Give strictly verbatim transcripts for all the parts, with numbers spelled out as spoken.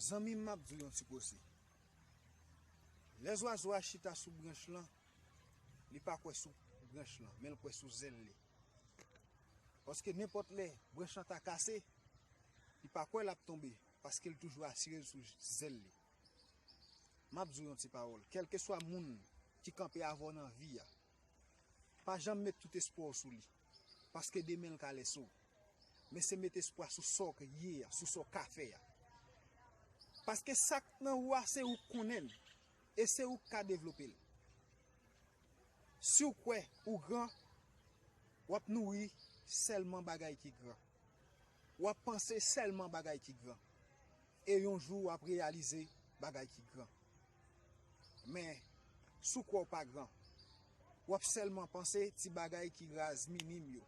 Zanmi m, m ap di w yon ti koze. Lè zwazo a chita sou branch lan, li pa kwè sou branch lan, men l kwè sou zèl li. Paske nenpòt lè branch lan ta kase, li pa kwè l ap tonbe, paske l toujou asire l sou zèl li. M ap di w yon ti pawòl, kèlkeswa moun ki kanpe avè w nan vi a, pa janm met tout espwa w sou li, paske demen l ka lèse w. Men se met espwa sou sa w ye a, sou sa w ka fè a. Paske sa k nan ou a, se ou k konnen l, e se ou k ka devlope l. Si w kwè ou gran, w ap nouri sèlman bagay ki gran. W ap panse sèlman bagay ki gran. E yon jou w ap reyalize bagay ki gran. Men, si w kwè w pa gran, w ap sèlman panse ti bagay ki raz, minim yo.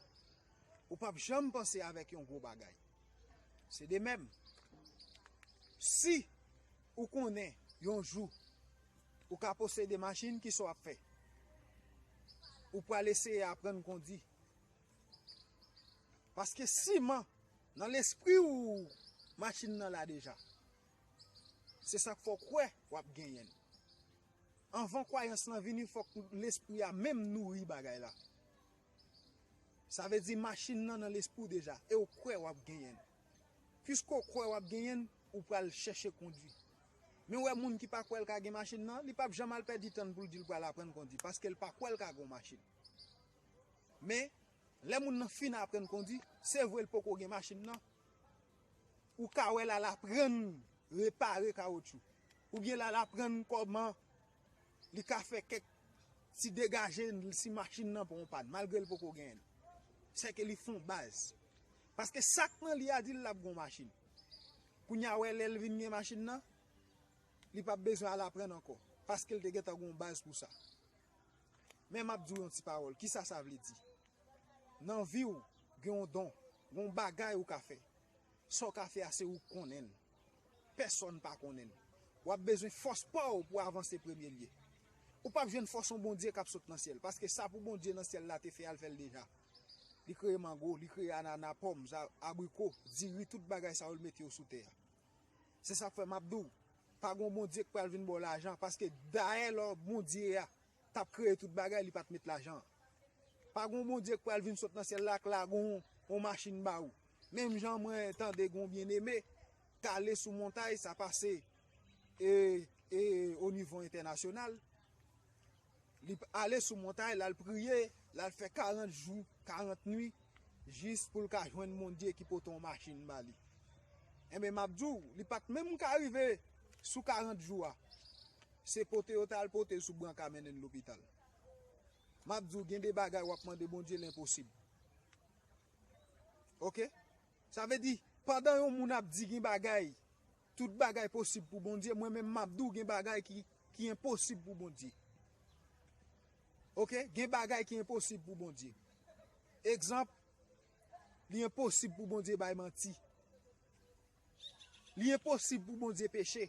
Ou p ap janm panse avèk yon gwo bagay. Se de menm. Si ou konnen yon jou ou ka posede machin, kisa w ap fè? Ou pral eseye aprann kondi. Paske siman, nan lespri w, machin nan la deja. Se sa k fè w kwè w ap genyen l. Anvan kwayans lan vini, fòk lespri a menm nouri bagay la. Sa vle di machin nan nan lespri w deja, e w kwè w ap genyen l. Piske w kwè w ap genyen l, ou pral chèche kondui. Men w wè moun ki pa kwè l ka gen machin nan, li p ap janm al pèdi tan pou l di l pral aprann kondi, paske l pa kwè l ka gen yon machin. Men, lè moun nan fin aprann kondi, se vre l poko gen machin nan, ou ka wè l al aprann repare kawotchou. Oubyen l al aprann kòman li ka fè kèk ti degaje si machin nan pran yon pàn, malgre l poko genyen l. Sèke li fè yon baz. Paske sa k nan li a di l l ap gen yon machin. Kounye a, wè, lè l vin gen machin nan, li p ap bezwen al aprann ankò. Paske l te gentan gen yon baz pou sa. Men m ap di w yon ti pawòl. Kisa sa vle di? Nan vi w, gen yon don, gen yon bagay ou ka fè. Sa w ka fè a, se ou k konnen l. Pèsonn pa konnen l. W ap bezwen fòs pa w pou avanse premye l ye. Ou p ap jwenn fòs yon Bondye k ap sot nan syèl, paske sa pou Bondye nan syèl la te fè a, l fè l deja. Li kreye mango, li kreye anana, pòm, za-, abriko, diri, tout bagay sa yo, l mete yo sou tè a. Se sa k fè m ap di w, pa gen yon Bondye k pral vin ba w lajan, paske dayè lè Bondye a t ap kreye tout bagay, li pa t met lajan. Pa gen yon Bondye k pral vin sot nan syèl la, k lage yon, yon machin ba ou. Menm jan mwen tande gen yon byeneme k ale sou montay, sa pase, e, e, o nivo entènasyonal. Li ale sou montay, l al priye, l al fè karant jou, karant nwi, jis pou l ka jwenn Bondye ki pote yon machin ba li. Enben, m ap di w, li pa t menm ka rive sou karant jou a. Se pote yo t al pote l sou branka mennen l lopital. M ap di w, gen de bagay w ap mande Bondye, l enposib. Oke? Sa vle di, pandan yon moun ap di gen bagay, tout bagay posib pou Bondye, mwen menm m ap di w gen bagay ki, ki enposib pou Bondye. Oke? Gen bagay ki enposib pou Bondye. Egzanp, li enposib pou Bondye bay manti. Li enposib pou Bondye peche.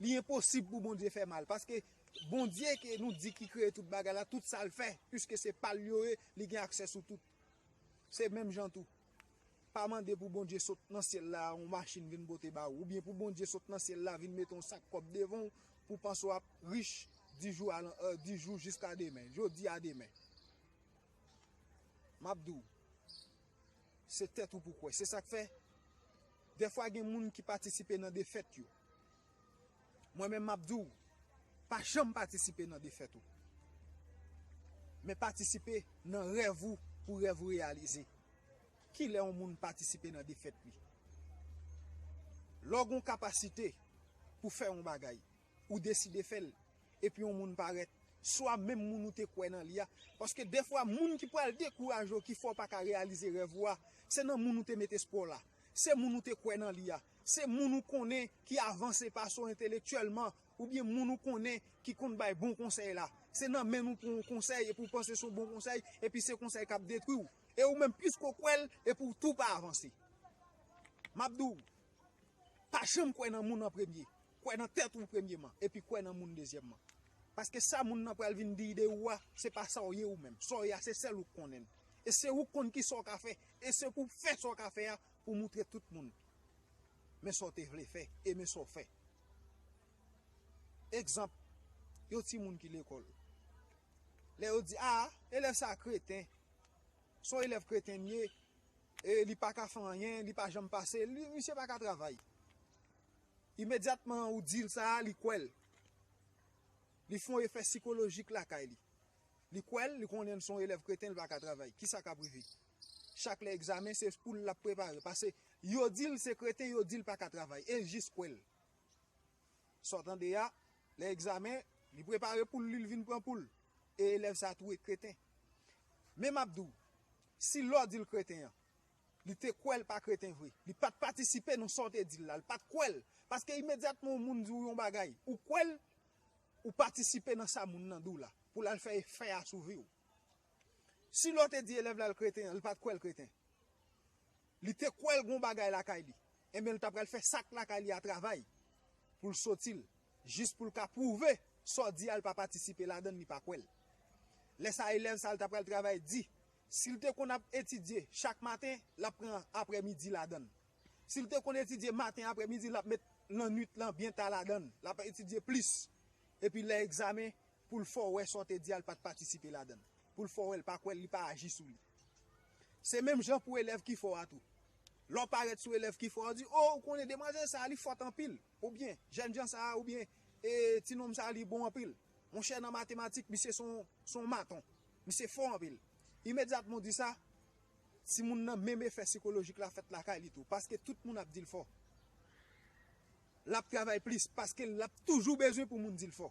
Li enposib pou Bondye fè mal. Paske Bondye ke nou di ki kreye tout bagay la, tout sa l fè, piske se pa l yo ye, li gen aksè sou tout. Se menm jan tou. Pa mande pou Bondye sot nan syèl la, yon machin vin pote ba ou, oubyen pou Bondye sot nan syèl la, vin mete yon sak kòb devan w, pou w panse w ap rich di jou a, euh, di jou jiska demen, jodi a demen. M ap di w, se tèt ou pou kwè. Se sa k fè, dèfwa gen moun ki patisipe nan defèt yo. Mwen menm m ap di w, pa janm patisipe nan defèt ou. Men patisipe nan rèv ou pou rèv ou reyalize. Kilè yon moun patisipe nan defèt li? Lè w gen yon kapasite pou fè yon bagay, ou deside fè l, epi yon moun parèt, swa menm moun ou te kwè nan li a, paske dèfwa moun ki pral dekouraje w, ki fè w pa ka reyalize rèv ou a, se nan moun ou te met espwa w la, se moun ou te kwè nan li a, se moun ou konnen ki avanse pase w entelektyèlman, oubyen moun ou konnen ki konn bay bon konsèy la. Se nan men nou pran yon konsèy epi w panse se yon bon konsèy, epi se konsèy k ap detwi w. E ou menm, piske w kwè l, epi w tou pa avanse. M ap di w, pa janm kwè nan moun an premye. Kwè nan tèt ou premyeman, epi kwè nan moun dezyèmman. Paske sa moun nan pral vin di de ou a, se pa sa w ye ou menm. Sa w ye a, se sèl ou k konnen l. E se ou k konn kisa w ka fè. E se pou w fè sa w ka fè a, pou w moutre tout moun. Men sa w te vle fè, e men sa w fè. Egzanp, yon timoun ki lekòl. Lè yo di, a, elèv sa a kreten, se yon elèv kreten li ye, e li pa ka fè anyen, li pa janm pase, li, misye pa ka travay. Imedyatman ou di l sa a, li kwè l. Li fè yon efè sikolojik lakay li. Li kwè l, li konnen l se yon elèv kreten, li pa ka travay. Kisa k ap rive? Chak lè egzamen, se pou l l ap prepare. Paske yo di l se kreten, yo di l pa ka travay. E l jis kwè l. Sa w tande a, lè egzamen, li prepare pou l, li vin pran pou l. E elèv sa a tou ret kreten. Men m ap di w, si lè w di l kreten an, li te kwè l pa kreten vre. Li pa t patisipe nan sa w te di l la. Li pa t kwè l. Paske imedyatman yon moun di w yon bagay, ou kwè l, ou patisipe nan sa moun nan di w la. Pou l al fè efè a sou vi w. Si lè w te di elèv la l kreten an, li pa t kwè l kreten. Li te kwè l gon bagay lakay li. Enben, li ta pral fè sa k lakay li a travay pou l soti l, jis pou l ka pwouve sa w di a, l pa patisipe ladan l, li pa kwè l. Lè sa a, elèv sa a, l ta pral travay di, si l te konn ap etidye chak maten, l ap pran aprèmidi ladan l. Si l te konn etidye maten, aprèmidi, l ap met lannwit lan byen ta ladan l. L ap etidye plis. Epi lè egzamen, pou l fè w wè sa w te di a, l pa t patisipe ladan l. Pou l fè w wè l pa kwè l, li pa aji sou li. Se menm jan pou elèv ki fò a tou. Lè w parèt sou elèv ki fò a, w di, o, ou konnen demwazèl sa a, li fòt anpil. Oubyen, jènjan sa a, oubyen, e, ti nonm sa a, li bon anpil. Monchè, nan matematik, misye se yon, se yon maton. Misye fò anpil. Imedyatman w di sa, timoun nan menm efè sikolojik la fèt lakay li tou. Paske tout moun ap di l fò. L ap travay plis, paske l ap toujou bezwen pou moun di l fò.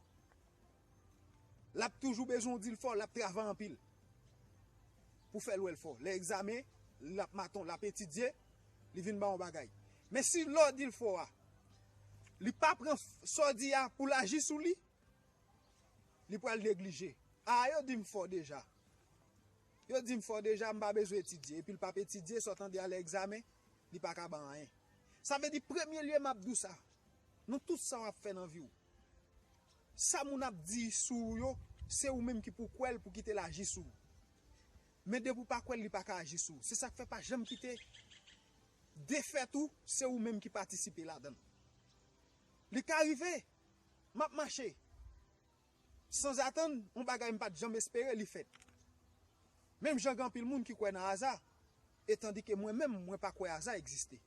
L ap toujou bezwen w di l fò, l ap travay anpil. Pou fè l wè l fò. Lè egzamen, l ap maton, l ap etidye, li vin ba w yon bagay. Men si lè w di l fò a, li pa pran f-, sa w di a pou l aji sou li, li pral neglije. A, yo di m fò deja. Yo di m fò deja, m pa bezwen etidye. Epi l p ap etidye, sa w tande a lè egzamen, li pa ka ba anyen. Sa vle di, premye lye m ap di w sa, nan tout sa w ap fè nan vi w, sa moun ap di sou ou yo, se ou menm ki pou kwè l pou kite l aji sou ou. Men depi w pa kwè l, li pa ka aji sou ou. Se sa k fè pa janm kite defèt ou, se ou menm ki patisipe ladan l. Li ka rive, m ap mache. Sanzatann, yon bagay m pa t janm espere, li fèt. Menm jan gen anpil moun ki kwè nan aza, e tandike mwen menm, mwen pa kwè aza egziste.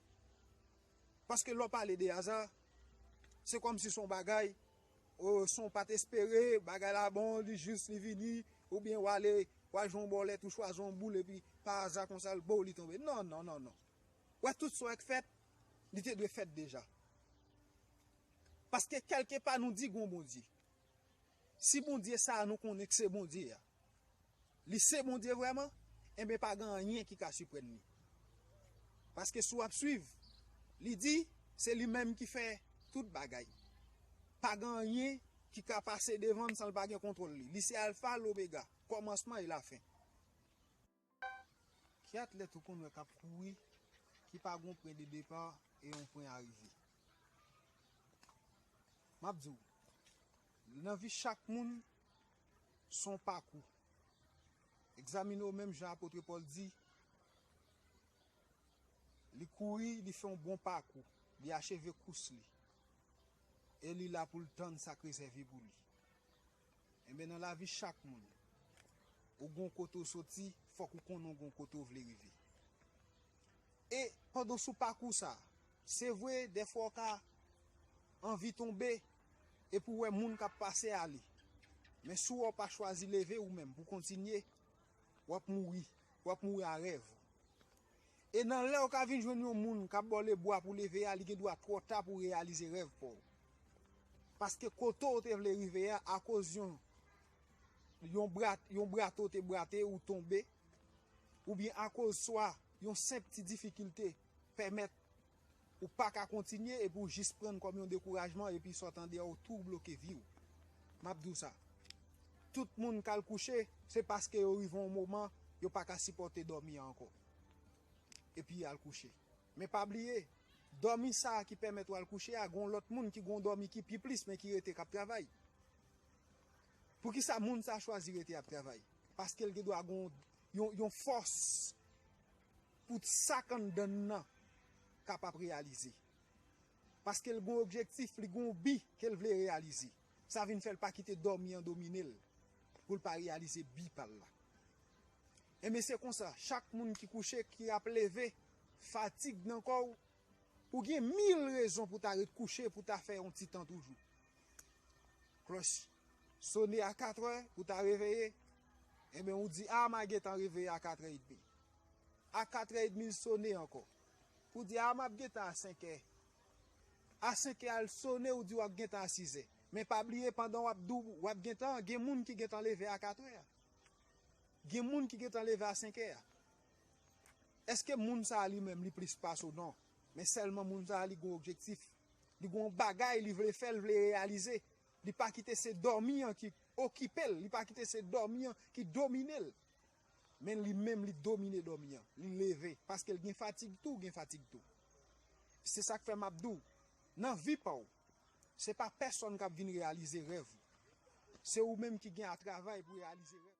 Paske lè w pale de aza, se kòmsi se yon bagay, o, san w pa t espere, bagay la bon, li jis, li vini, oubyen w ale, w al jwe yon bòlèt, ou chwazi yon boul, epi pa aza konsa, l bo, li tonbe. Non, non, non, non. W wè tout sa w wè k fèt, li te dwe fèt deja. Paske kèlkepa nou di gon Bondye. Si Bondye sa a nou konnen k se Bondye a, li se Bondye vrèman, enben pa gen anyen ki ka siprann li. Paske si w ap swiv, li di se li menm ki fè tout bagay. Pa gen anyen ki ka pase devan l san l pa gen kontwòl li. Li se Alfa, Lomega, kòmansman e lafen. Ki atlèt ou konn wè k ap kouri, ki pa gon pwen de depa e yon pwen arive? M ap di w, nan vi chak moun, se yon pakou. Egzamine w menm jan apot Pòl di, li kouri, li fè yon bon pakou, li acheve kous li, e li la pou l tann sa k rezève pou li. Enben, nan lavi chak moun, ou gon kote w soti, fòk ou konnen w gon kote w vle rive. E pandan w sou pakou sa, se vre, dèfwa w ka anvi tonbe, epi w wè moun k ap pase ale. Men si w pa chwazi leve ou menm pou kontinye, w ap mouri, w ap mouri a rèv. E nan lè w ka vin jwenn yon moun k ap ba w lebwa pou leve a, li gen dwa twò ta pou w reyalize rèv pa w. Paske kote w te vle rive a, akoz yon, yon bra, yon brato te brate ou tonbe, oubyen akoz swa yon senp ti difikilte pèmèt ou pa ka kontinye epi w jis pran l kòm yon dekourajman epi sa w tande a w tou bloke vi w. M ap di w sa. Tout moun k al kouche, se paske yo rive yon moman, yo pa ka sipòte dòmi a ankò. Epi y al kouche. Men pa bliye, dòmi sa a ki pèmèt w al kouche a, gon lòt moun ki gon dòmi ki pi plis, men ki rete k ap travay. Poukisa moun sa a chwazi rete ap travay? Paske l gen dwa gon yon, yon fòs pou sa k anndan l nan kapab reyalize. Paske l gen yon objektif, li gen yon bi ke l vle reyalize. Sa vin fè l pa kite dòmi an domine l, pou l pa reyalize bi pa l la. Enben, se konsa, chak moun ki kouche, ki ap leve, fatig nan kò w, ou gen mil rezon pou ta ret kouche, pou ta fè yon ti tan toujou. Klòch sone a katrè, pou ta reveye, enben, ou di, "A, m a gentan reveye a katrè edmi." A katrè edmi, l sone ankò. Ou di, "A, m ap gentan a senkè." A senkè a, l sone, ou di, "W ap gentan a sizè." Men pa bliye, pandan w ap di w, w ap gentan, gen moun ki gentan leve a katrè a. Gen moun ki gentan leve a senkè a. Èske moun sa a li menm, li plis pase w? Non. Men sèlman moun sa a, li gen yon objektif. Li gen yon bagay, li vle fè, li vle reyalize. Li pa kite se dòmi an ki okipe l, li pa kite se dòmi an ki domine l. Men li menm, li domine dòmi an. Li leve, paske l gen fatig tou, gen fatig tou. Se sa k fè m ap di w, nan vi pa w, se pa pèsonn k ap vin reyalize rèv ou. Se ou menm ki gen a travay pou reyalize rèv.